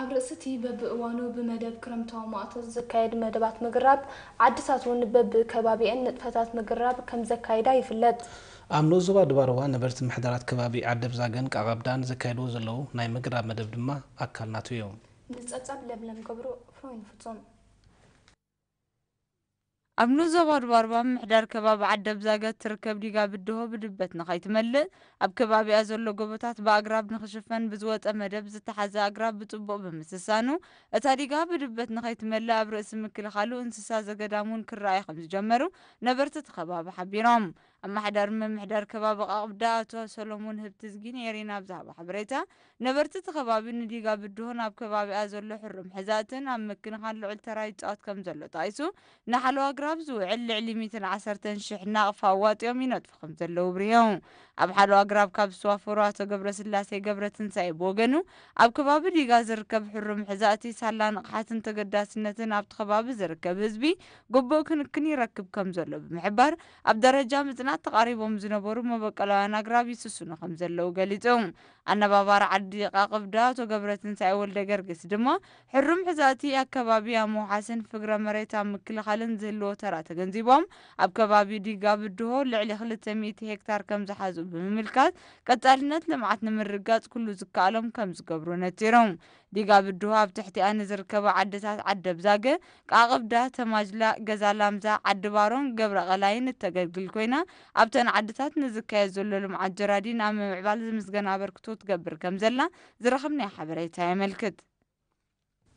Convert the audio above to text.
ኣብ ርእሲ እቲ በብእዋኑ ብመደብ ክረምታዊ ማእቶት ዝካየድ መደባት ምግራብ፣ ዓድታት እውን በብከባቢአን ንጥፈታት ምግራብ ከም ዘካይዳ ይፍለጥ። ኣብ ንኡስ ዞባ ድባርዋ ነበርቲ ምሕደራት ከባቢ ዓደብ ዛገን ቃቐብዳን ዘካየድዎ ዘለዉ ናይ ምግራብ መደብ ድማ ኣካል ናቱ እዩ። ንጸብጻብ ለምለም ገብሩ፣ ፍሮይን ፍጹም። ኣብ ንኡስ ዞባ ድባርዋ ምሕዳር ከባቢ ዓደብ ዛገት ትርከብ ዲጋ ብድሆ ብድበት ንኸይትመልእ፣ ኣብ ከባቢኣ ዘሎ ጎቦታት ብኣግራብ ንኽሽፈን ብዝወጸ መደብ ዝተሓዘ ኣግራብ ብጽቡቕ ብምስሳኑ፣ እታ ዲጋ ብድበት ንኸይትመልእ ኣብ ርእሲ ምክልኻሉ እንስሳ ዘገዳም እውን ክረኣዩ ከም ዝጀመሩ ነበርቲ እቲ ከባቢ ሓቢሮም። ኣመሓዳሪ ምምሕዳር ከባቢ ቃቕብዳ ኣቶ ሰሎሞን ህብትዝጊ ንኤሪና ኣብ ዝሃቦ ሓበሬታ፣ ነበርቲ እቲ ከባቢ ንዲጋ ብድሆን ኣብ ከባቢኣ ዘሎ ሕሩም ሕዛእትን ኣብ ምክንኻን ልዑል ተራ ይጻወት ከም ዘሎ ጠቒሱ፣ ንሓለዋ ኣግራብ ዝውዕል ልዕሊ ሚእትን ዓሰርተን ሽሕ ናቕፋ ኣዋጺኦም ይነጥፉ ከም ዘለዉ ኣብሪሆም። ኣብ ሓለዋ ኣግራብ ካብ ዝተዋፈሩ ኣቶ ገብረስላሴ ገብረትንሳኤ ብወገኑ፣ ኣብ ከባቢ ዲጋ ዝርከብ ሕሩም ሕዛእቲ ሳላ ንቕሓትን ተገዳስነትን ኣብቲ ከባቢ ዝርከብ ህዝቢ ግቡእ ክንክን ይረክብ ከም ዘሎ ብምሕባር፣ ኣብ ደረጃ ምጽናት ተቓሪቦም ዝነበሩ መበቆላውያን ኣግራብ ይስስኑ ከም ዘለዉ ገሊጹ። ኣነባባሪ ዓዲ ቃቕብዳ ኣቶ ገብረትንሳኤ ወልደ ገርግስ ድማ፣ ሕሩም ሕዛእቲ ኣከባቢ ኣብ ምውሓስን ፍግረ መሬት ኣብ ምክልኻልን ዝህልዎ ተራ ተገንዚቦም፣ ኣብ ከባቢ ዲጋ ብድሆ ልዕሊ ክልተ ሚእቲ ሄክታር ከም ዝሓዙ ብምምልካት፣ ቀጻልነት ልምዓት ንምርግጋጽ ኩሉ ዝከኣሎም ከም ዝገብሩ ነጺሮም። ዲጋ ብድሆ ኣብ ትሕቲኣ ንዝርከባ ዓድታት ዓደብ ዛገ፣ ቃቕብዳ፣ ተማጅላ፣ ገዛ ላምዛ፣ ዓዲ ባሮን ገብረ ቀላይን እተገልግል ኮይና፣ ኣብተን ዓድታት ንዝካየድ ዘሎ ልምዓት ጀራዲን ኣብ ምምዕባል ዝምስገን ኣበርክቶ ትገብር ከም ዘላ ዝረኸብናዮ ሓበሬታ የመልክት።